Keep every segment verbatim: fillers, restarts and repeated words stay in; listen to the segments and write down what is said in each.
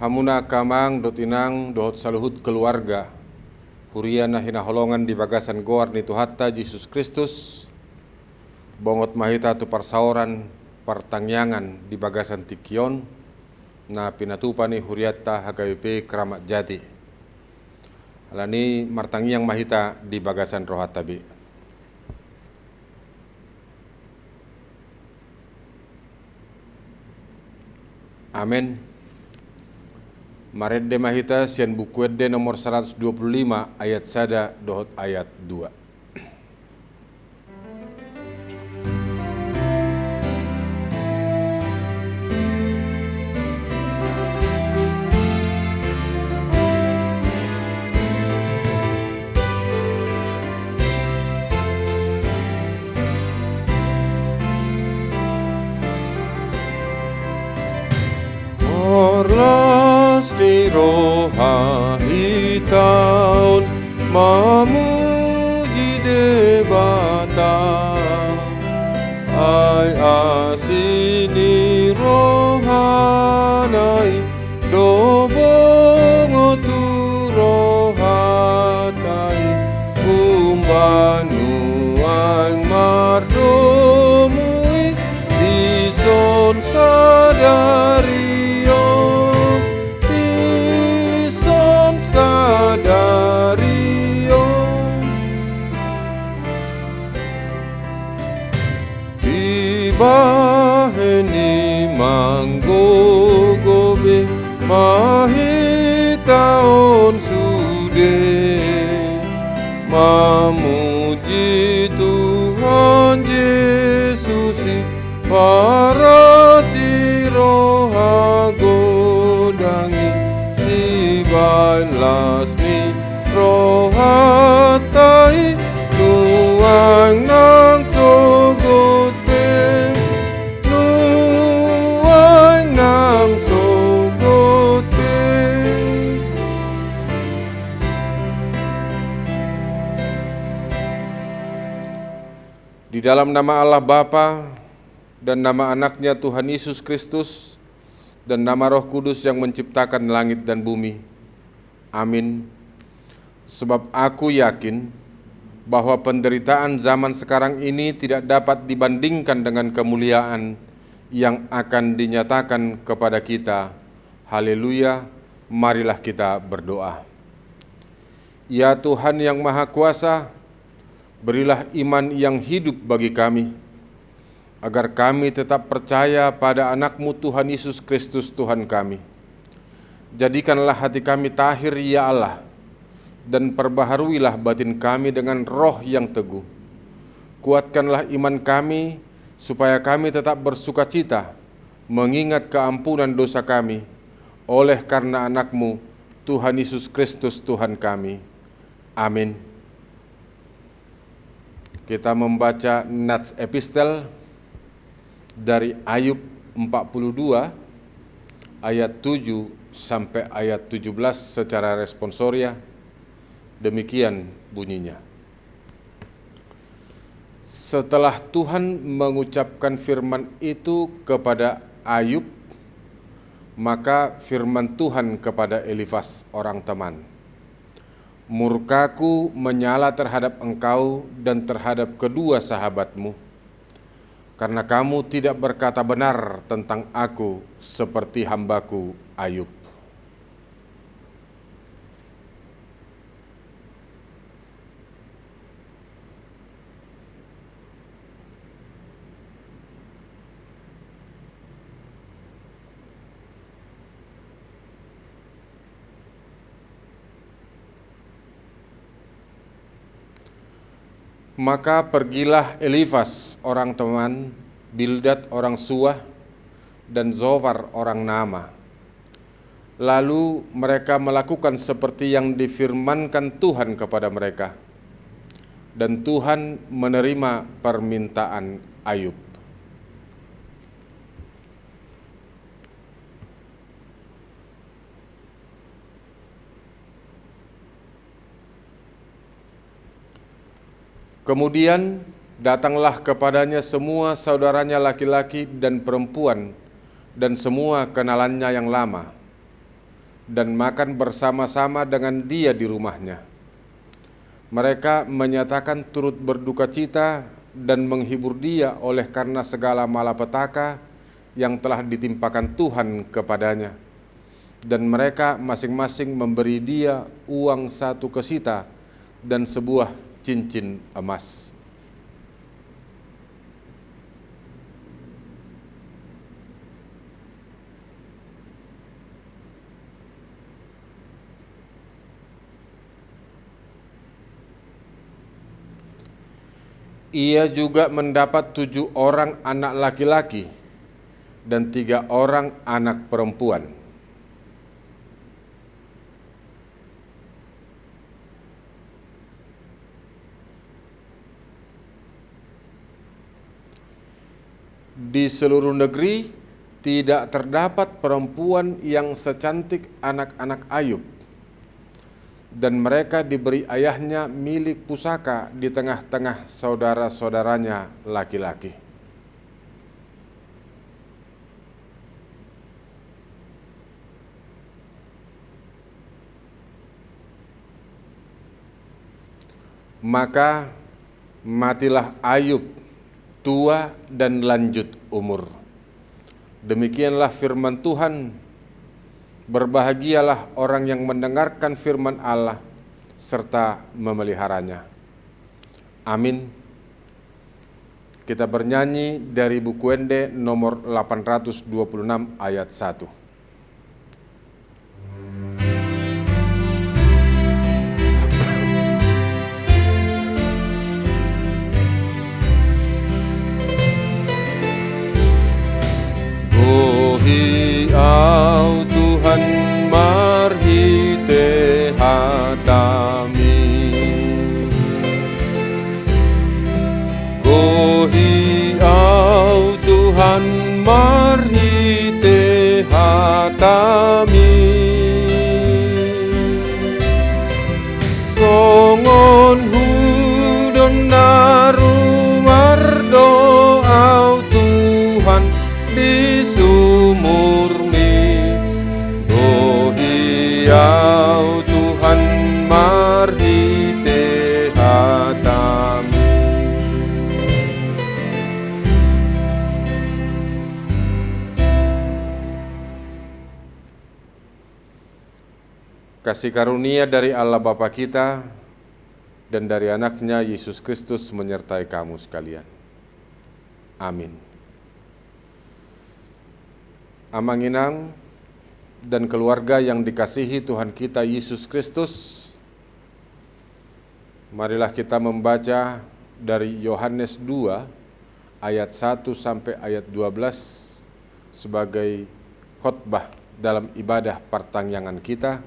Hamuna angka amang dohot inang dohot saluhut keluarga, huria na hinaholongan di bagasan goar ni Tuhanta Jesus Kristus, bongot ma hita tu parsaoran partangiangan di bagasan tingki on, na pinatupa ni hurianta H K B P Keramat Jati. Alani i martangiang ma hita di bagasan rohanta be. Amen. Marende ma hita sian Buku Ende nomor saratus dua pulu lima ayat sada dohot ayat dua. Marlas ni roha hita on mamuji Debata, ai asi ni rohana i do bongot tu rohanta i. Umbahen nuaeng mardomu i dison sadari on, dison sadari on. Dibahen i manggogo be ma hita on sude mamuji Tuhan Jesus i, parasi roha godang i, sibahen las ni rohanta i, nuaeng nang sogot pe, nuaeng nang sogot pe. Di dalam nama Allah Bapa, dan nama Anaknya Tuhan Yesus Kristus, dan nama Roh Kudus yang menciptakan langit dan bumi. Amin. Sebab aku yakin bahwa penderitaan zaman sekarang ini tidak dapat dibandingkan dengan kemuliaan yang akan dinyatakan kepada kita. Haleluya. Marilah kita berdoa. Ya Tuhan yang Maha Kuasa, berilah iman yang hidup bagi kami, agar kami tetap percaya pada Anak-Mu Tuhan Yesus Kristus Tuhan kami. Jadikanlah hati kami tahir, ya Allah, dan perbaharuilah batin kami dengan roh yang teguh. Kuatkanlah iman kami, supaya kami tetap bersukacita, mengingat keampunan dosa kami, oleh karena Anak-Mu, Tuhan Yesus Kristus Tuhan kami. Amin. Kita membaca Nats Epistel dari Ayub empat puluh dua ayat tujuh sampai ayat tujuh belas secara responsoria. Demikian bunyinya. Setelah Tuhan mengucapkan firman itu kepada Ayub, maka firman Tuhan kepada Elifas orang Teman, "Murka-Ku menyala terhadap engkau dan terhadap kedua sahabatmu, karena kamu tidak berkata benar tentang Aku seperti hamba-Ku Ayub." Maka pergilah Elifas orang Teman, Bildad orang Suah, dan Zofar orang Naama. Lalu mereka melakukan seperti yang difirmankan Tuhan kepada mereka, dan Tuhan menerima permintaan Ayub. Kemudian datanglah kepadanya semua saudaranya laki-laki dan perempuan dan semua kenalannya yang lama. dan makan bersama-sama dengan dia di rumahnya. Mereka menyatakan turut berdukacita dan menghibur dia oleh karena segala malapetaka yang telah ditimpakan Tuhan kepadanya. Dan mereka masing-masing memberi dia uang satu kesita dan sebuah cincin emas. Ia juga mendapat tujuh orang anak laki-laki dan tiga orang anak perempuan. Di seluruh negeri tidak terdapat perempuan yang secantik anak-anak Ayub. Dan mereka diberi ayahnya milik pusaka di tengah-tengah saudara-saudaranya laki-laki. Maka matilah Ayub tua dan lanjut umur. Demikianlah firman Tuhan. Berbahagialah orang yang mendengarkan firman Allah serta memeliharanya. Amin. Kita bernyanyi dari Buku Ende nomor delapan ratus dua puluh enam, ayat satu. Gohi Au, Tuhan, marhite hataMi. Gohi Au, Tuhan, marhite hataMi. Songon hudon na rumar do Au, Tuhan, di sumurMi. Gohi Au, Tuhan, marhite hataMi. Kasih karunia dari Allah Bapa kita dan dari Anaknya Yesus Kristus menyertai kamu sekalian. Amin. Amang inang dan keluarga yang dikasihi Tuhan kita Yesus Kristus, marilah kita membaca dari Yohanes dua ayat satu sampai ayat dua belas sebagai khotbah dalam ibadah partangiangan kita,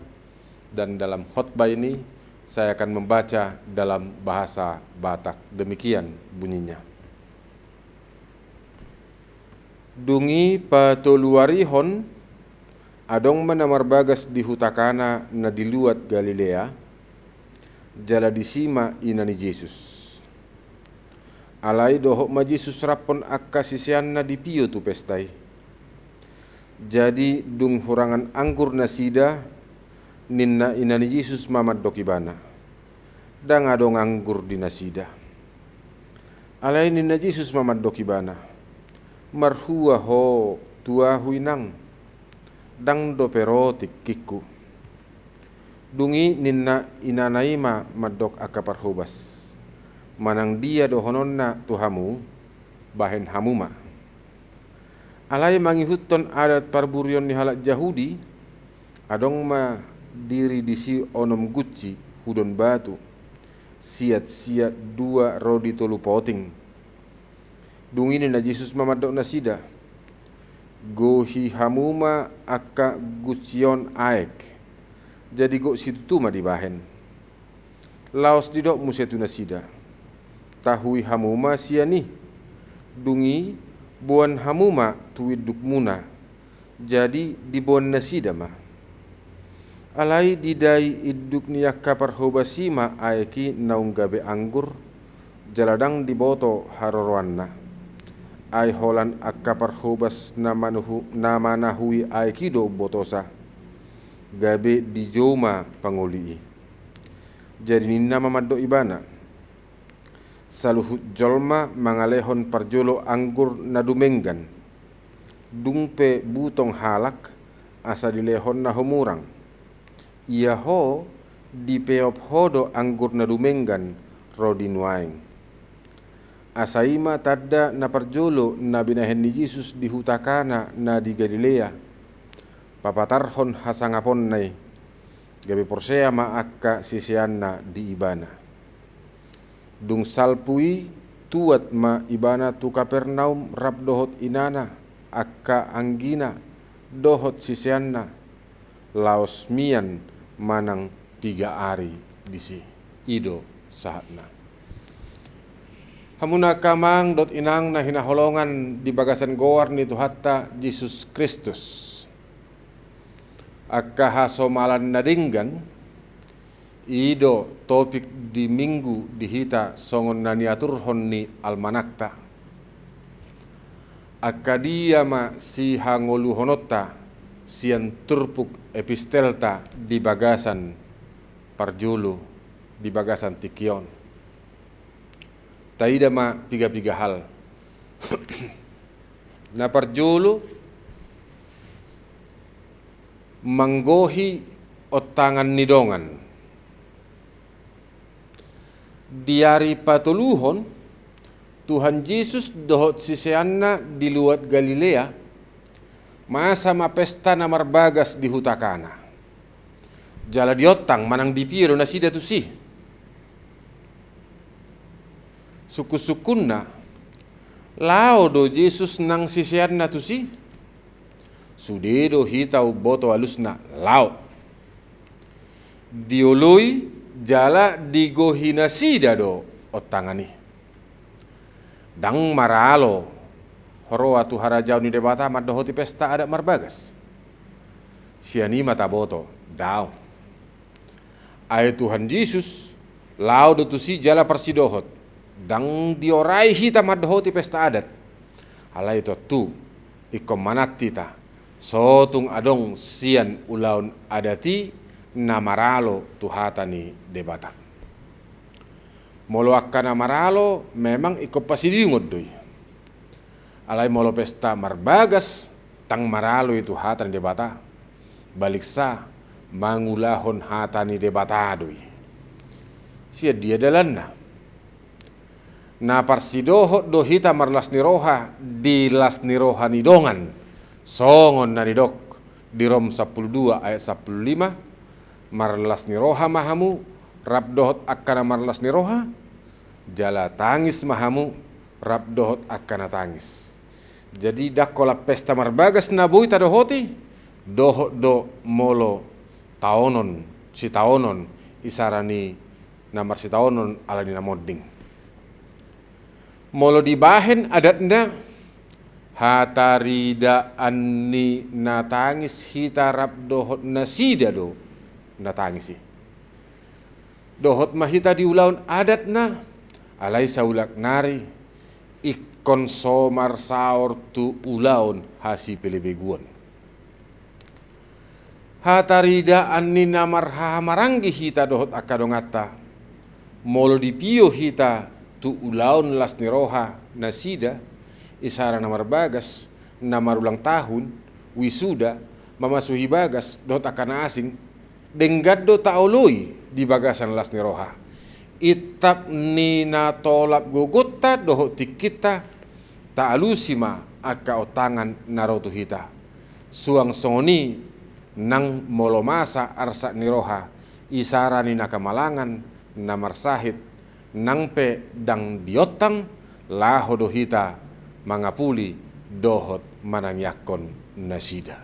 dan dalam khotbah ini saya akan membaca dalam bahasa Batak. Demikian bunyinya. Dung i patoluarihon, adong ma na marbagas di huta Kana na di luat Galilea, jala disi ma ina ni Jesus. Alai dohot ma Jesus raphon angka siseanna dipio tu pesta i. Jadi dung hurangan anggur nasida, ninna ina ni Jesus ma mandok ibana: Ndang adong anggur di nasida. Alai ninna Jesus ma mandok ibana: Marhua ho tu ahu, inang? Ndang dope ro tingkingku. Dung i ninna inana i ma mandok angka parhobas: Manang dia dohononna tu hamu, bahen hamu ma. Alai mangihuthon adat parburion ni halak Jahudi, adong ma diri disi onom gunci hudon batu, siat-siat dua ro di tolu poting. Dung i ninna Jesus ma mandok nasida: Gohi hamu ma angka gunci on aek. Jadi gok situtu ma dibahen. Laos didok muse tu nasida: Tahui hamu ma sian i. Dung i boan hamu ma tu indukmuna. Jadi diboan nasida ma. Alai didai induk ni angka parhobas i ma aek i naung gabe anggur, jala ndang diboto haroroanna. Ai holan angka parhobas na manuhu-, na manahui aek i do umbotosa. gabe dijou ma pangoli i. Jadi ninna ma mandok ibana: Saluhut jolma mangalehon parjolo anggur na dumenggan, dung pe butong halak, asa dilehonna homurang. Ia ho, dipeop ho do anggur na dumenggan ro di nuaeng. Asa i ma tanda na parjolo na binahen ni Jesus di huta Kana na di Galilea, papatarhon hasangaponna i, gabe porsea ma angka siseanna di ibana. Dung salpu i, tuat ma ibana tu Kapernaum rap dohot inana, angka anggina, dohot siseanna, laos mian manang piga ari disi. I do sahatna. Hamuna angka amang dohot inang na hinaholongan di bagasan goar ni Tuhanta Jesus Kristus. Angka hasomalan na denggan, i do topik di Minggu di hita songon na niaturhon ni almanakta. Angka dia ma sihangoluhononta sian turpuk epistelta di bagasan parjolo, di bagasan tingki on? Taida ma piga-piga hal. Na parjolo, manggohi ontangan ni dongan. Di ari patoluhon, Tuhan Jesus dohot siseanna di luat Galilea, masa ma pesta na marbagas di huta Kana. Jala diontang manang dipio do nasida tusi. Sungkun-sungkunna, laho do Jesus nang siseanna tusi? Sude do hita umboto alusna, laho. Dioloi jala digohi nasida do ontangan i. Ndang maralo huroa tu harajaon ni Debata mandohoti pesta adat marbagas. Sian i ma taboto, daong. Ai Tuhan Jesus laho do tusi jala parsidohot. Ndang diorai hita mandohoti pesta adat. Alai tontu, ingkon manat hita, so tung adong sian ulaon adat i na maralo tu hata ni Debata. Molo angka na maralo, memang ingkon pasidingon do i. Alai molo pesta marbagas, ndang maralo i tu hata ni Debata. Baliksa, mangulahon hata ni Debata do i. Sian dia dalanna? Na parsidohot do hita marlas ni roha di las ni roha ni dongan. Songon na nidok di Rom sampulu dua ayat sampulu lima, marlas ni roha ma hamu rap dohot angka na marlas ni roha, jala tangis ma hamu rap dohot angka na tangis. Jadi, ndang holan pesta marbagas na boi tadohoti, dohot do molo taonon, sitaonon, isara ni na marsitaonon ala ni na monding. Molo dibahen adatna, hataridaan ni na tangis hita rap dohot nasida do na tangis i. Dohot ma hita di ulaon adatna, alai saulak nari ingkon so marsaor tu ulaon hasipelebeguon. Hataridaan ni na marhahamaranggi hita dohot angka donganta, molo dipio hita tu ulaon las ni roha nasida, isara na marbagas, na marulang tahun, wisuda, mamasuhi bagas dohot angka na asing, denggan do taoloi di bagasan las ni roha. Intap ni na tolap gogonta dohot tingkinta, taalusi ma angka ontangan na ro tu hita. Suang songon i nang molo masa arsak ni roha, isara ni na kamalangan, na marsahit, nang pe ndang diontang, laho do hita mangapuli dohot manangiangkon nasida.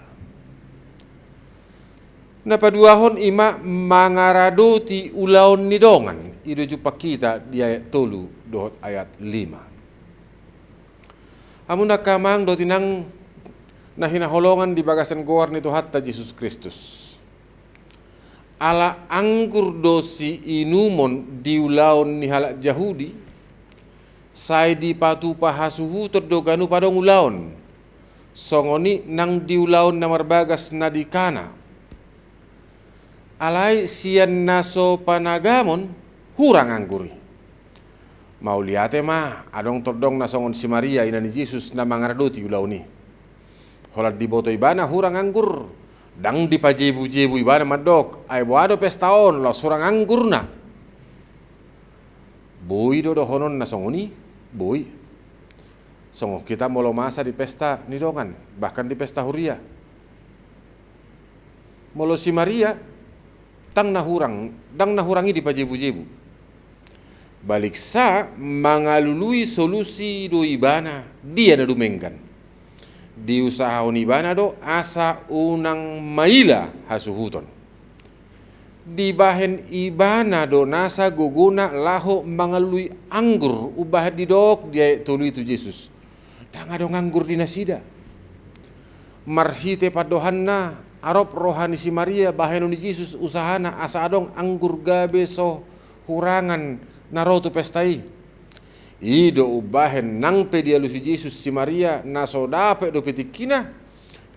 Na paduahon i ma mangaradoti ulaon ni dongan, i do jumpang hita di ayat tolu dohot ayat lima. Hamu angka amang dohot inang na hinaholongan di bagasan goar ni Tuhanta Jesus Kristus. Ala anggur do siinumon di ulaon ni halak Jahudi, sai dipatupa hasuhuton do ganup adong ulaon, songon i nang di ulaon na marbagas na di Kana. Alai sian na so panagamon hurang anggur i. Mauliate ma, adong tordong na songon si Maria, ina ni Jesus, na mangaradoti ulaon i. Holan diboto ibana hurang anggur, ndang dipajebu-jebu ibana mandok, ai boha do pesta on, laos hurang anggurna. Boi do dohonon na songon i, boi. Songon hita molo masa di pesta ni dongan, bahkan di pesta huria. Molo si Maria, ndang na hurang, ndang na hurang i dipajebu-jebu. Baliksa mangalului solusi do ibana, dia na dumenggan. Diusahahon ibana do asa unang maila hasuhuton. Dibahen ibana do nasa gogona laho mangalului anggur, umbahen didok di ayat tolu i tu Jesus, ndang adong anggur di nasida. Marhite pandohanna, arop roha ni si Maria, bahenon ni Jesus usahana asa adong anggur gabe so hurangan na ro tu pesta i. I do umbahen nang pe dialusi Jesus si Maria, na so dapot dope tingkina,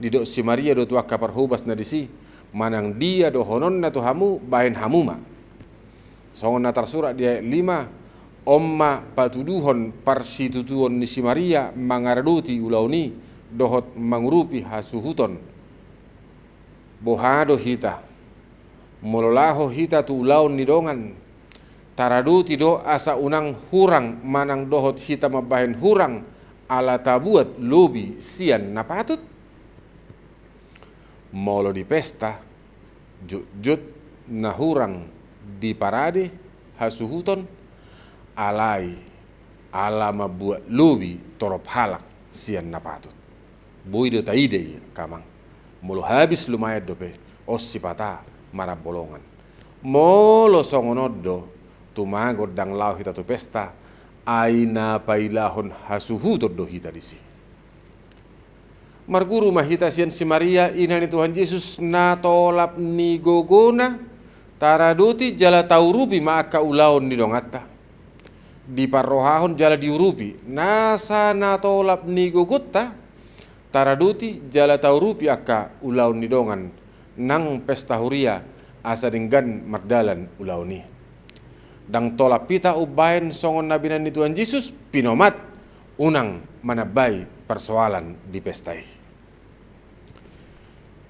didok si Maria do tu angka parhobas na disi, manang dia dohononna tu hamu, bahen hamu ma. Songon na tarsurat di ayat lima, on ma patuduhon parsitutuon ni si Maria mangaradoti ulaon i, dohot mangurupi hasuhuton. Boha do hita? Molo laho hita tu ulaon ni dongan, taradoti do asa unang hurang manang dohot hita mambahen hurang ala tabuat lobi sian na patut? Molo di pesta, jotjot na hurang diparade hasuhuton, alai ala mambuat lobi torop halak sian na patut. Boi do taida i, angka amang. Molo habis lumayan dope, on sipata marambolongan. Molo songon on do, tumagon ndang laho hita tu pesta, ai na pailahon hasuhuton do hita disi. Marguru ma hita sian si Maria, ina ni Tuhan Jesus, na tolap ni gogona taradoti jala taurupi ma angka ulaon ni donganta. Diparrohahon jala diurupi, nasa na tolap ni gogonta, taradoti jala taurupi angka ulaon ni dongan, nang pesta huria, asa denggan mardalan ulaon i. Ndang tolap hita umbahen songon na binahen ni Tuhan Jesus, pinomat, unang manambai persoalan di pesta i.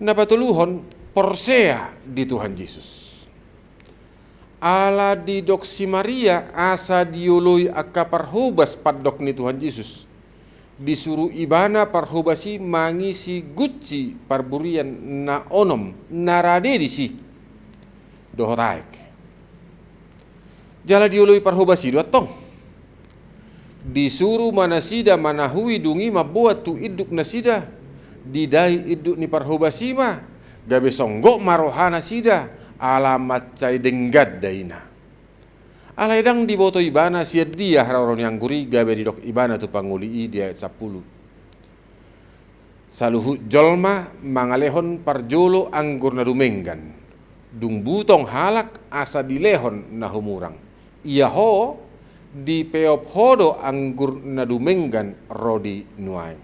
Na patoluhon, porsea di Tuhan Jesus. Ala didok si Maria asa dioloi angka parhobas pandok ni Tuhan Jesus, disuru ibana parhobas i mangisi gunci parburian na onom na rade disi. Dohot aek. Jala dioloi parhobas i do antong. Disuru ma nasida manahui dung i mamboan tu induk nasida, didai induk ni parhobas i ma, gabe songgop ma roha nasida, ala mansai denggan daina. Alai ndang diboto ibana sian dia haroro ni anggur i, gabe didok ibana tu pangoli i di ayat sampulu. Saluhut jolma mangalehon parjolo anggur na dumenggan, dung butong halak asa dilehon na humurang. Ia ho, dipeop ho do anggur na dumenggan ro di nuaeng.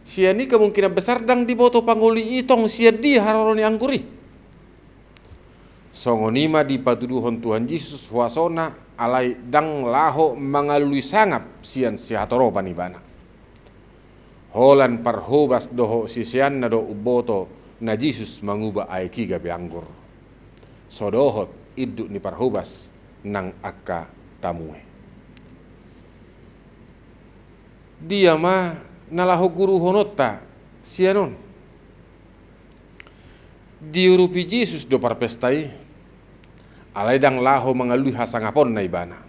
Sian i kemungkinan besar ndang diboto pangoli i tong sian dia haroro ni anggur i. Songon i ma dipatuduhon Tuhan Jesus huasona, alai ndang laho mangalului sangap sian sihatoropan ibana. Holan parhobas dohot siseanna do umboto na Jesus manguba aek i gabe anggur. So dohot induk ni parhobas nang angka tamue. Dia ma na laho guruhononta sian on? Diurupi Jesus do parpesta i, alai ndang laho mangalului hasangaponna ibana.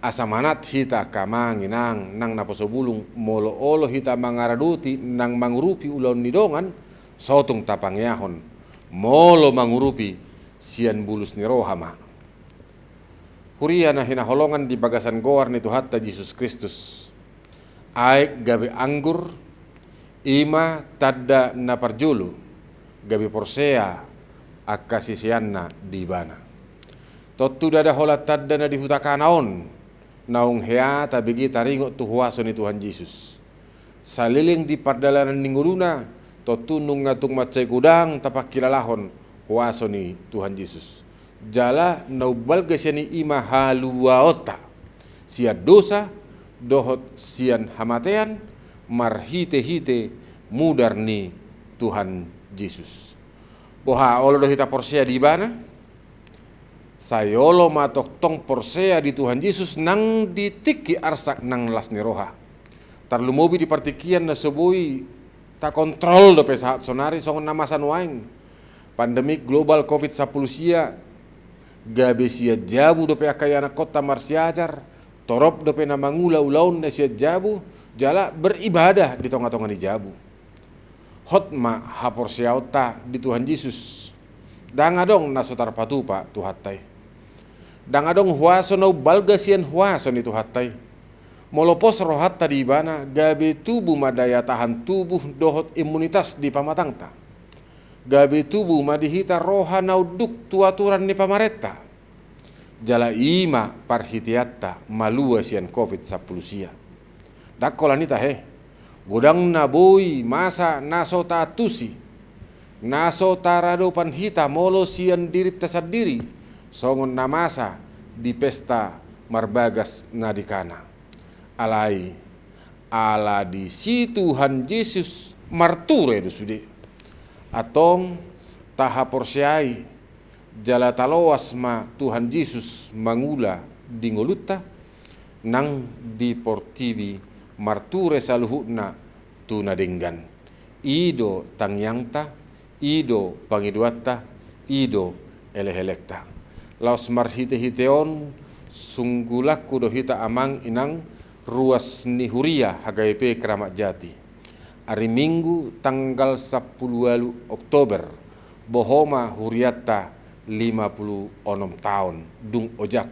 Asa manat hita angka amang inang nang naposo bulung, molo olo hita mangaradoti nang mangurupi ulaon ni dongan, so tung tapangeahon, molo mangurupi sian bulus ni roha ma. Huria na hinaholongan di bagasan goar ni Tuhanta Jesus Kristus. Aek gabe anggur, i ma tanda na parjolo, gabe porsea angka siseanna di ibana. Tontu ndada holan tanda na di huta Kana on, naung hea tabege taringot tu huaso ni Tuhan Jesus. Saleleng di pardalanan ni ngoluna, tontu nunga tung mansai godang tapangkilalahon, huaso ni Tuhan Jesus. Jala na umbalga sian i ima haluaonta sian dosa dohot sian hamatean marhite-hite mudar ni Tuhan Jesus. Boha, olo do hita porsea di Ibana? Sai olo ma tongtong porsea di Tuhan Jesus nang di tingki arsak nang las ni roha. Tarlumobi di partingkian na so boi takontrol dope sahat sonari songon na masa nuaeng. Pandemi global covid sampulu sia, gabe sian jabu dope angka ianakhonta marsiajar, torop dope na mangula ulaonna sian jabu, jala beribadah di tonga-tonga ni jabu. Hot ma haporseaonta di Tuhan Jesus. Ndang adong na so tarpatupa Tuhanta i. Ndang adong huaso na umbalga sian huaso ni Tuhanta i. Molo pos rohanta di Ibana, gabe tubu ma daya tahan tubuh dohot imunitas di pamatangta. Gabe tubu ma di hita roha na unduk tu aturan ni pamarenta. Jala i ma parhiteanta malua sian covid sampulu sia. Ndang holan i tahe, godang na boi masa na so taantusi, na so taradopan hita molo sian dirinta sandiri, songon na masa di pesta marbagas na di Kana. Alai, ala disi Tuhan Jesus marture do sude. Antong tahaporseai, jala taloas ma Tuhan Jesus mangula di ngolunta, nang di portibi marture saluhutna tu na denggan. I do tangiangta, i do pangidoanta, i do elek-elekta. Laos marhite-hite on sunggulangku do hita amang inang ruas ni huria H K P Kramat Jati. Ari Minggu tanggal sampulu ualu Oktober, boha ma hurianta lima pulu onom taon dung ojak.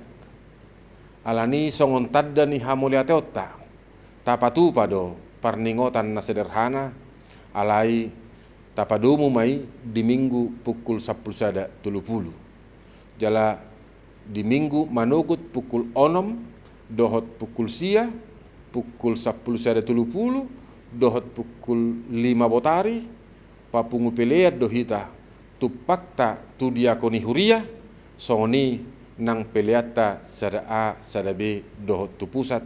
Alani songon tanda ni hamauliateonta, tapatupa do parningotan na sederhana, alai tapadomu ma i di Minggu pukul sampulu sada tolu pulu. Jala di Minggu manogot pukul onom dohot pukul sia, pukul sampulu sada tolu pulu dohot pukul lima botari, papungu pelean do hita, tumpakta tu diakoni huria, songon i nang peleanta sada A, sada B dohot tu pusat,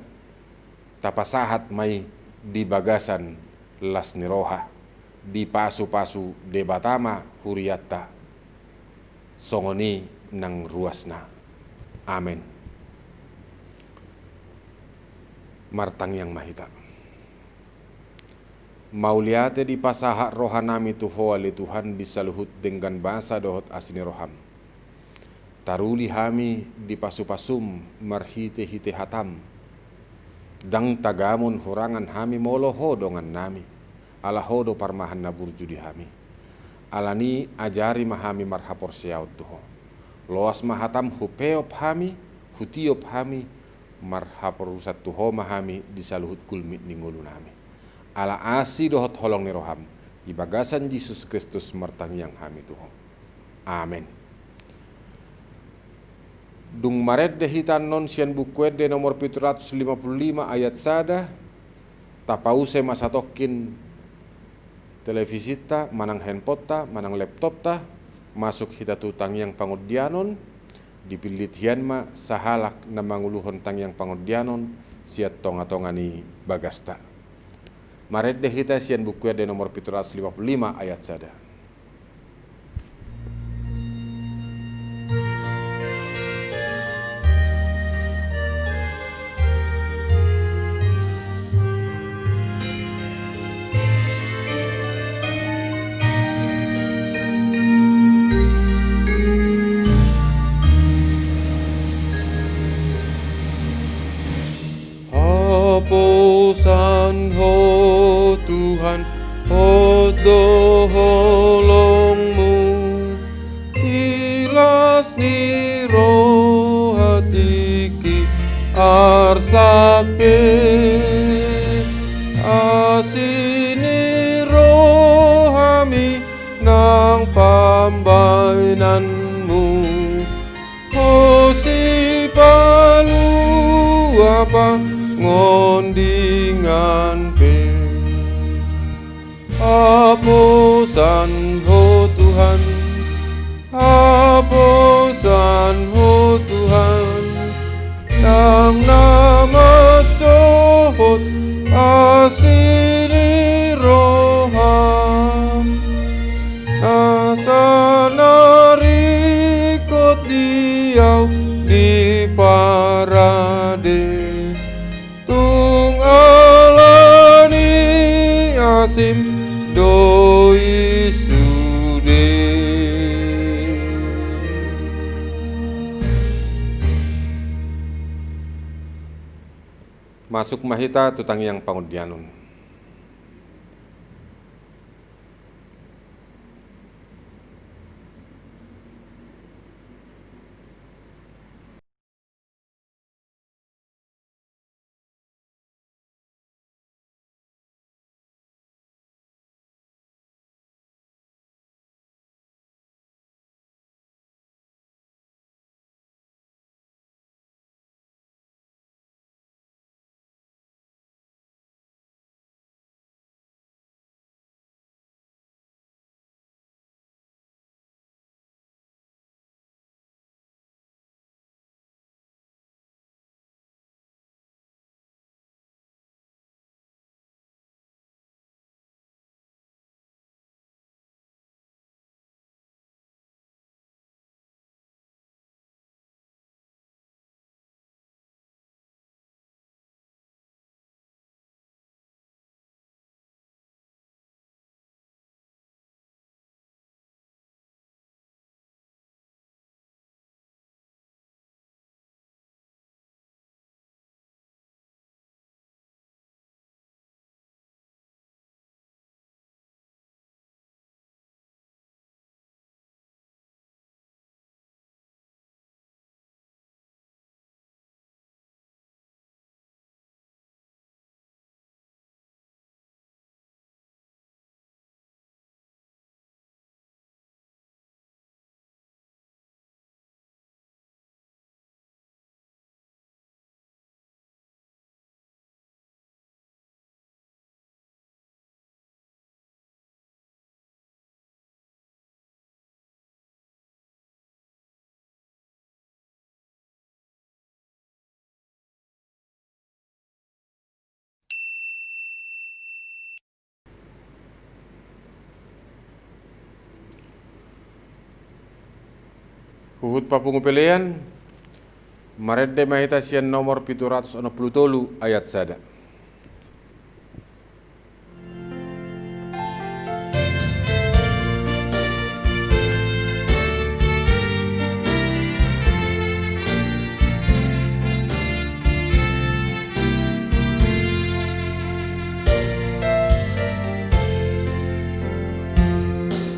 tapasahat ma i di bagasan las ni roha, dipasu-pasu Debata ma hurianta. Songon i nang ruasna. Amen. Martangiang ma hita. Mauliate dipasahat rohanami tu Ho ale Tuhan di saluhut denggan basa dohot asi ni roham. Taruli hami di pasu-pasum marhite-hite hatam. Ndang tagamon hurangan hami molo Ho dongannami, ala Ho do parmahan na burju di hami. Alani ajari ma hami marhaporseaon tu Ho. Loas ma hatam hupeop hami, hutiop hami, marhaporusan tu Ho ma hami di saluhut gulmit ni ngolunami. Ala asi dohot holong ni roham, di bagasan Jesus Kristus martangiang hami tu Ho. Amen. Dung marende hita annon sian Buku Ende nomor pitu ratus lima pulu lima ayat sada, tapause ma satongkin televisinta, manang handphoneta, manang laptopta, masuk hita tu tangiang pangondianon, dipillit hian ma sahalak na manguluhon tangiang pangondianon sian tonga-tonga ni bagasta. Marende hita sian Buku Ende nomor pitu ratus lima pulu lima ayat sada. Haposan Ho Tuhan, hot do holongmu, di las ni roha tingki arsak pe, asi ni rohami nang pambahenanmu. Ho sipalua pangondingan pe. Haposan Ho Tuhan, Hosan ho Tuhan, ndang na mansohot asi ni roham, nasa na ringkot di ahu di parade. Tung ala ni asim do i sude. Masuk ma hita tu tangiang pangondianon. Huhut papungu pelean, marende ma hita sian nomor pitu ratus onom pulu tolu ayat sada.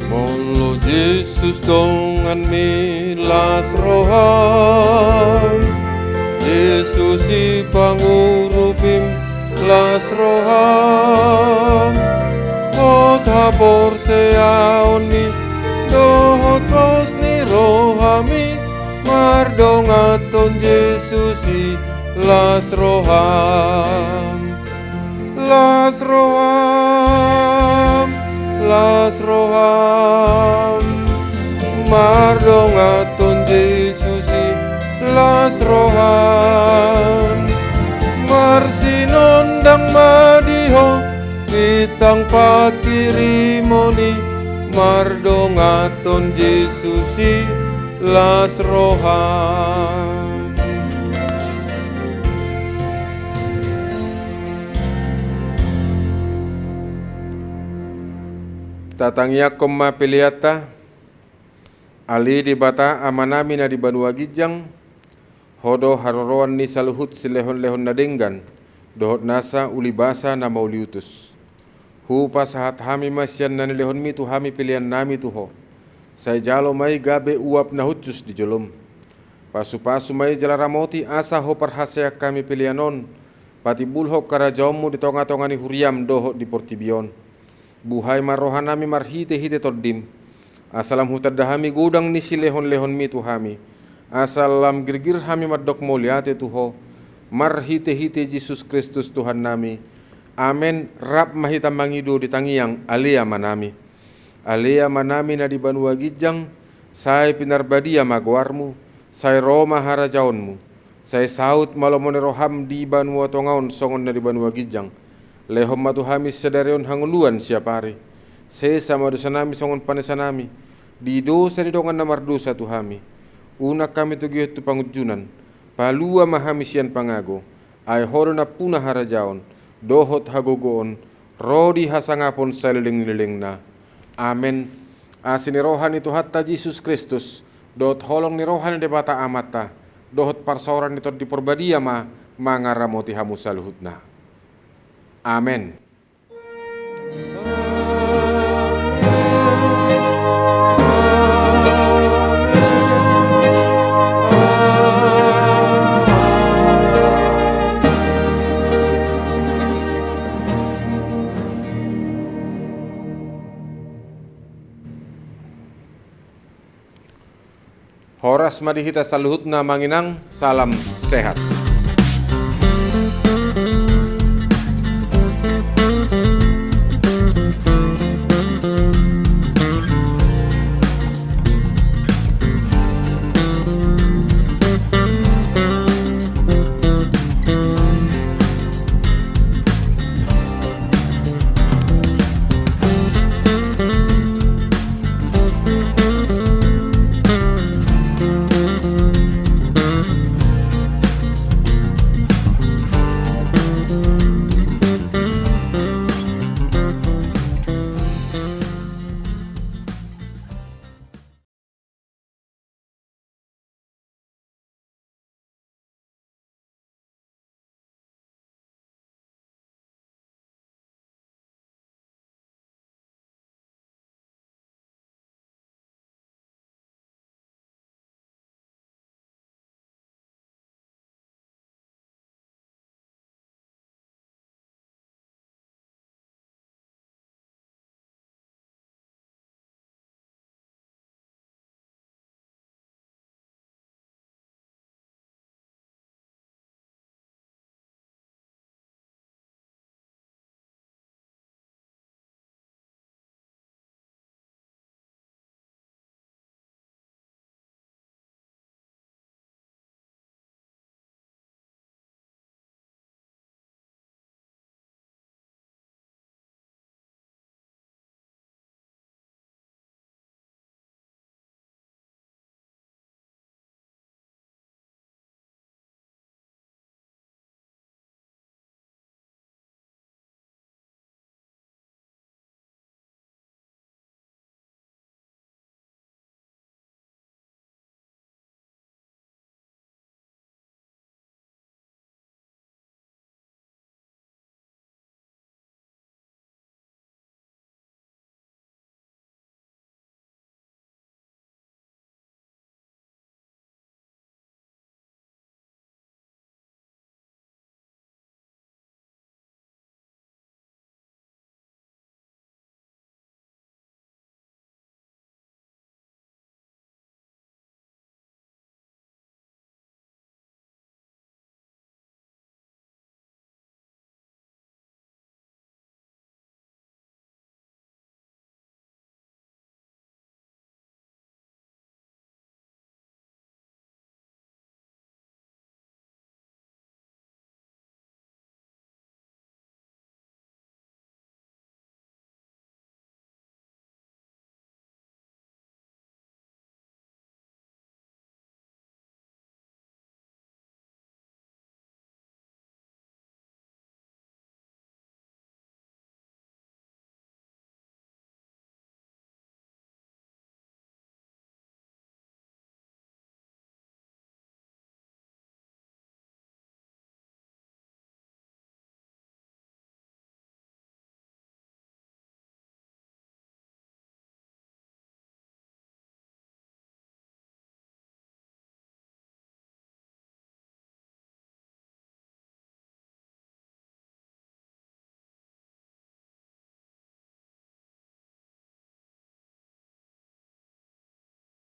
Molo Jesus donganmi las roham, Jesus i pangurupim las roham, hot haporseaonni dohot pos ni rohami, mardongathon Jesus i las roham. Las roham, las roham, mardongathon Jesus i las roham. Marsinondang ma di ho bintang panghirimon i, mardongathon Jesus i las roham. Tatangiangkon ma peleanta. Ale Debata Amanami na di banua ginjang, Ho do haroroan ni saluhut silehonlehon na denggan dohot nasa ulibasa na mauliutus. Hupasahat hami ma sian na nilehonmi tu hami peleannami tu Ho. Sai jalo ma i gabe uap na hushus di jolom. Pasupasu ma i jala ramoti asa Ho parhaseang hami pelean on patimbulhon harajaonmu di tongatonga ni huriam dohot di portibi on. Buhai ma rohanami marhitehite Tondim, asa lam hutanda hami godang ni silehonlehonmi tu hami, asa lam girgir hami mandok mauliate tu Ho marhitehite Jesus Kristus Tuhannami. Amen. Rap ma hita mangido di tangiang Ale Amanami. Ale Amanami na di banua ginjang, Sai pinarbadia ma goarmu, sai ro ma harajaonmu, sai saut ma lomo ni roham di banua tonga on songon na di banua ginjang. Lehon ma tu hami sadari on hangoluan siapari. Sesa ma dosanami songon panesanami di dosa ni dongan na mardosa tu hami. Unang hami togihon tu pangunjunan. Palua ma hami sian pangago. Ai Ho do nampuna harajaon dohot hagogoon ro di hasangapon saleleng ni lelengna. Amen. Asi ni roha ni Tuhanta Jesus Kristus, dohot holong ni roha ni Debata Amanta, dohot parsaoran ni Tondi Porbadia ma mangaramoti hamu saluhutna. Amen. Horas ma di hita saluhutna, Amang Inang, salam sehat.